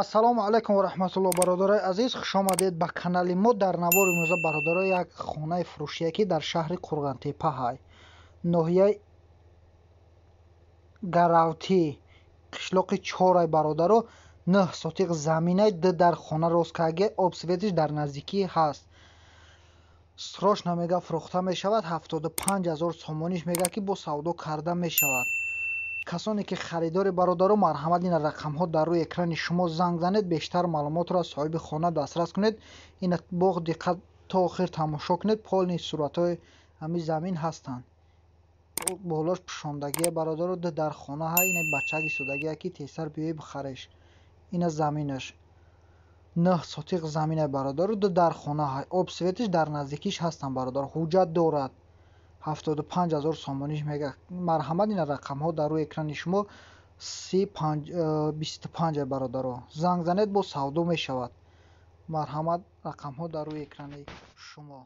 Ассалому алайкум ва раҳматулло, бародарои азиз, хушомадед ба канали мо. Дар навори имрӯза, бародаро, як хонаи фурӯшие, ки дар шаҳри Қурғонтеппа ҳай, ноҳияи Гаравтӣ, қишлоқи Чорай, бародаро. 9 сотиқ заминай, ду дар хона рост карда, об, светиш дар наздикӣ ҳаст. Срочно, мега, фурӯхта мешавад. 75 000 сомониш мега, ки бо савдо карда мешавад. Касоне ки харидори, бародаро, марҳамат, ина рақамҳо дар рӯи экрани шумо, занг занед, бештар маълумотро аз соҳиби хона дастрас кунед. Ина боғ, диққат, то охир тамошо кунед, полный суратҳои ҳамин замин ҳастанд. Болош пӯшондагия, бародаро, ду дар хона ҳай. Ина бачак истодагия, ки тезтар биёй, бихареш. Ина заминаш, 9 сотиқ замина, бародаро, ду дар хона ҳай, об, светиш дар наздикиш ҳастанд, бародаро. Ҳуҷҷат дорад. 75 000 сомониш мега. Марҳамат, ина рақамҳо дар рӯи экрани шумо, си 25, бародаро, занг занед, бо савдо мешавад. Марҳамат, рақамҳо дар рӯи экрани шумо.